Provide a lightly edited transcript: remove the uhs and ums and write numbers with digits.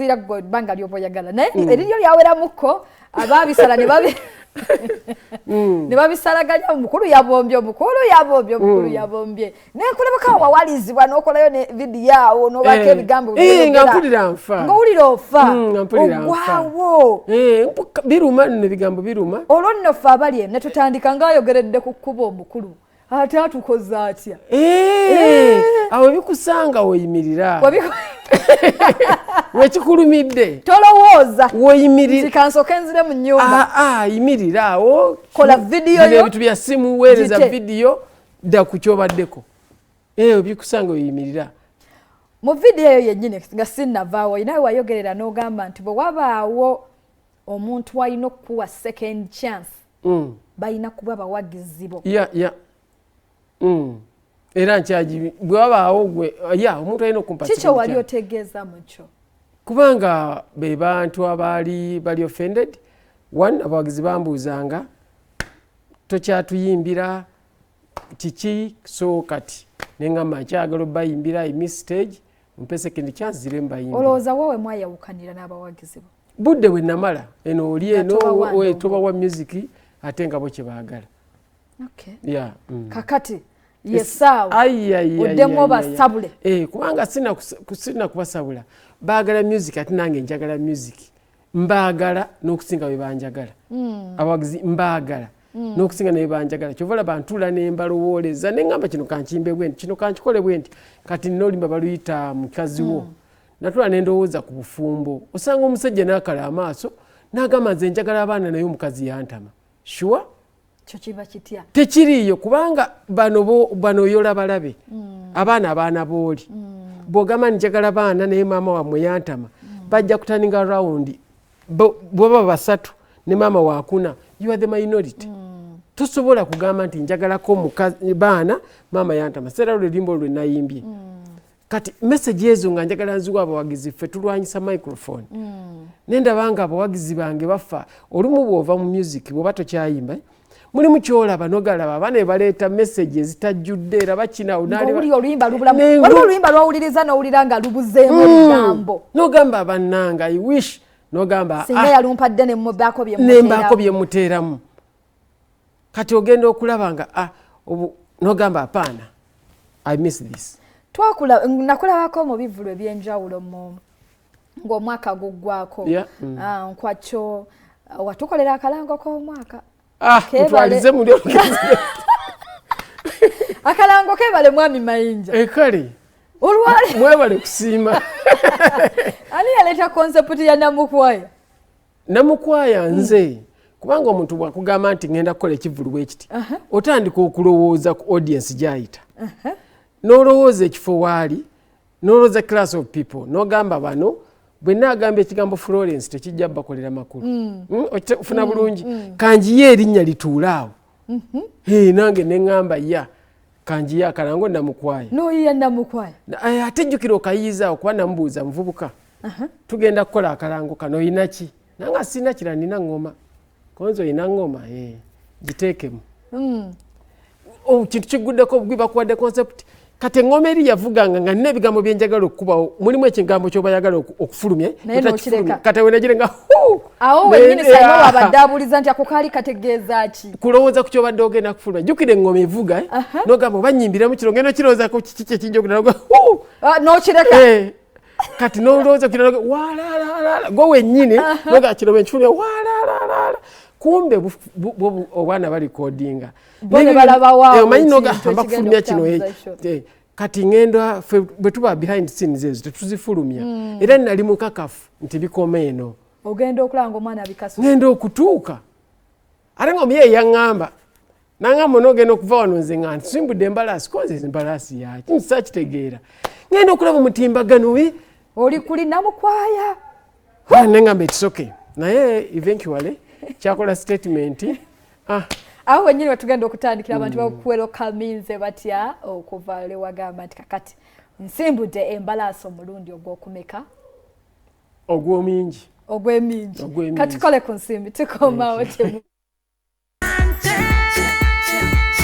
Owulira gwe ebbanga lyoba oyagala, naye eriryo lyaweramukko, abaabisala ne babi ne babisalaganya. Omukulu yabombye, omukulu yabombye, omukulu yabombye. Nenkulabako wawalizibwa n'okolayo ne vidiyo awo n'obaako ebigambo nga mpulira nfa. Ng'owulira ofa. Nga mpulira nfa. Ogwawo. Biruma nno, ebigambo biruma. Olwo nno ffe abali eno ne tutandika ng'ayogeredde ku kkuba omukulu, ate atukoze atya? Awo bikusanga weyimirira. Wekikulumidde. Tolowooza weyimirira. Nti kansooke nzire mu nnyumba. Ah, ah, yimirira awo. Kola vidiyo Bino yo. Ebintu bya simu, weereza Gite. vidiyo, dda ku kyobaddeko. Bikusanga weyimirira. Mu vidiyo eyo yennyini, nga sinnavaawo, nawe wayogerera n'ogamba nti bwe wabaawo omuntu alina okukuwa second chance, balina kuba bawagizi bo. Ya. Era nkyagi bwe wabaawo gwe ya omuntu alina okumpa Kikyo second wali chance. otegeeza mukyo? Kubanga be bantu abaali bali offended. One, abawagizi bambuuzanga, "Tokyatuyimbira kiki?" So kati neŋŋamba nkyagala obayimbira. I miss stage, mpe second chance zire mbayimbira. Olowooza wowe mwayawukanira n'abawagizi bo? Budde bwe namala eno oli Nga eno tobawa ndongo. Tobawa music ate nga bo kyebaagala. Yeah. Kakati yesaawa Ai, ai, ai, oddemu ai, ai, ai. obasabule. Kubanga sina kubasabula. Baagala music, ate nange njagala music. Mbaagala n'okusinga bwe banjagala. Abawagizi mbaagala n'okusinga naye banjagala. Kyova olaba ntuula ne mbalowooleza ne ŋŋamba, kino kankimbe bwe nti, kino kankikole bwe nti. Kati nina oluyimba baluyita "Mukazi wo". Natula ne ndowooza ku bufumbo. Osanga omusajja n'akala amaaso n'agamba, "Nze njagala abaana, naye omukazi yantama." Sure. Kyo kiba kitya? Tekiriiyo, kubanga bano bano oyola balabe abaana, abaana booli. Bw'ogamba njagala baana naye maama wammwe yantama, bajja kuturninga round. Bwebaba basatu ne maama wakuna, you are the minority. Tosobola kugamba nti njagalako baana, maama yantama. Seera lwe luyimba olwo lwe nayimbye. Kati message ezo nga njagala nziwa abawagizi. Ffe tulwanyisa microphone, nendaba nga abawagizi bange bafa. Olumu bw'ova mu music, bw'oba tokyayimba, mulimu kyolaba nogalaba abaana baleeta message ezitajjudde era bakina. Ng'owulira oluyimba lubulamu. Waliwo oluyimba lwawuliriza n'owulira nga lubuzeemu ebigambo. Nogamba, "Bannanga, I wish," nogamba, singa "Ah, yalumpadde nemmubaako nembaako byemuteeramu." Kati ogenda okulaba nga ah, nogamba, "Apaana, I miss this." Twakula nakulabako mu bivvulu ebyenjawulo mu ng'omwaka guggwako. Ah, nkwakyo watukolera akalango k'omwaka. Ah, Kebale. Mutwalize muli olugezi. Akalango kebale, mwami Mayinja. Ekale. Olwali Mwebale kusiima. Ani yaleeta concept ya Namukwaya? Namukwaya nze, kubanga omuntu bwakugamba nti ngenda kukola ekivvulu bwe kiti, otandika okulowooza ku audience gyayita, n'olowooza ekifo waali, n'olowooza class of people, n'ogamba bano bwe naagamba ekigambo Florence tekijja bakolera makulu. Ofuna bulungi kanjiye erinnya lituule awo. Hey, nange neŋŋamba ya kanjiye akalango Namukwaya. N'oyiya Namukwaya. Ate jjukira okayiizaawo, kuba namubuuza, "Muvubuka, tugenda kukola akalango kano, oyina ki?" Nanga sina kira, nina ŋŋoma. Konze oyina ŋŋoma? Giteekemu. Oh, kintu kiguddeko bugwi, bakuwadde concept. Kati eŋŋoma eri yavuganga nga nina ebigambo byenjagala okukubawo. Mulimu ekigambo kyoba yagala okufulumya, Naye otakifulumya. n'okireka. Kati wenagire nga huu! Awo wennyini Saimo wabadde abuuliza nti ako kaali kategeeza ki? Kulowooza ku kyobadde ogenda kufulumya. Jjukira eŋŋoma evuga, eh? Nogamba oba nyimbiramu kino, ngenda okirowoozaako kiki kyekijja okugenda. Ah, n'okireka. Kati nolowooza kino, walalala, gwe wennyini noga kino bwenkifulumya, walalala, kumbe obwana barecordinga. Bo ne balabawo awo Omanyi ekintu noga ekigenda amba kufulumya kino, okutambuza kati ngenda ffe bwe tuba behind scenes ezo tetuzifulumya. Era nali mukakafu nti bikoma eno. Ogenda okulaba nga omwana bikasu. Ngenda okutuuka ate nga omuye yaŋŋamba, naŋŋamba, "Onoogenda okuva wano nze nga nsimbudde embalaasi." Koze embalaasi yaki? Nsakitegeera. Ngenda okulaba omutimbagano we Oli kuli Namukwaya. Neŋŋamba ekisoke, naye eventually kyakola statement, ah. Awo wennyini wetugenda okutandikira, abantu bakuwelcominze batya okuva lwe wagamba nti kakati nsimbudde embalaasi omulundi ogw'okumeka? Ogw'omingi. Ogw'emingi. Ogw'emingi. Katukole ku nsimbi, tukomawo temu.